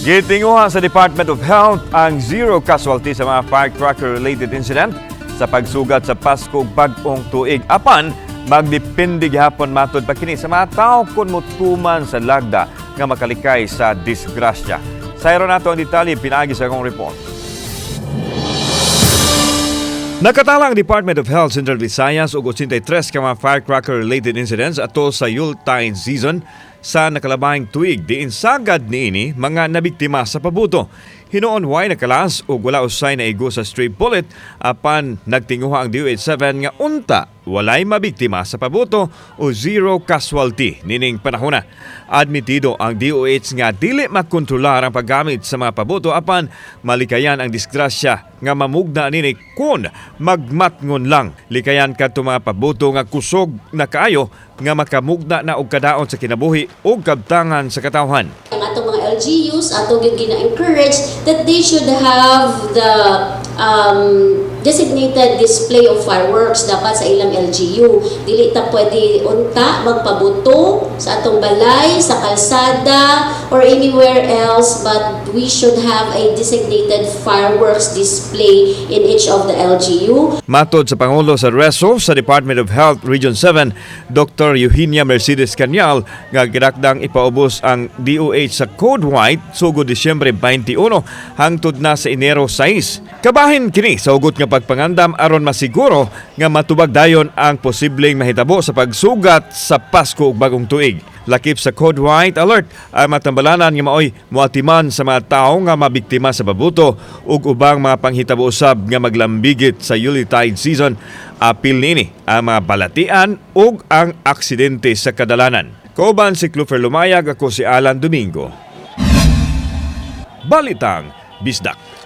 Gitinguha sa Department of Health ang zero casualty sa mga firecracker-related incident sa pagsugat sa Pasko ug Bag-ong Tuig. Apan, magdepende gihapon matod pa kini sa mga tao kung motuman sa lagda nga makalikay sa disgrasya. Sayro nato ang detalye pinaagi sa akong report. Nakatala ang Department of Health Central Visayas og 83 ka mga firecracker-related incidents ato sa Yuletide season sa nakalabayng tuig, diin sagad niini mga nabiktima sa pabuto. Hinuon way nakalas ug wala usay naigo sa stray bullet, apan nagtinguha ang DOH 7 nga unta walay mabiktima sa pabuto o zero casualty nining panahona. Admitido ang DOH nga dili makontrolar ang paggamit sa mga pabuto, apan malikayan ang disgrasya nga mamugna nini kung magmatngon lang. Likayan kadto mga pabuto nga kusog na kaayo nga makamugna na og kadaon sa kinabuhi ug kabtangan sa katawhan. Ang atong mga LGUs, ato gyud gina-encourage that they should have the designated display of fireworks dapat sa ilang LGU. Dili ta pwede unta magpabuto sa atong balay, sa kalsada, or anywhere else, but we should have a designated fireworks display in each of the LGU. Matod sa Pangulo sa RESO sa Department of Health Region 7, Dr. Eugenia Mercedes Canyal, nga gidakdang ipaubos ang DOH sa Code White sugod Disyembre 21 hangtod na sa Enero 6. Kabahin kini sa hugot nga pagpangandam aron masiguro nga matubag dayon ang posibleng mahitabo sa pagsugat sa Pasko ug Bagong Tuig. Lakip sa Code White Alert ang matambalanan nga maoy moatiman sa mga tawo nga mabiktima sa pabuto ug ubang mga panghitabo usab nga maglambigit sa Yuletide season. Apil nini ang mga balatian ug ang aksidente sa kadalanan. Kauban si Clufer Lumayag, ako si Alan Domingo. Balitang Bisdak.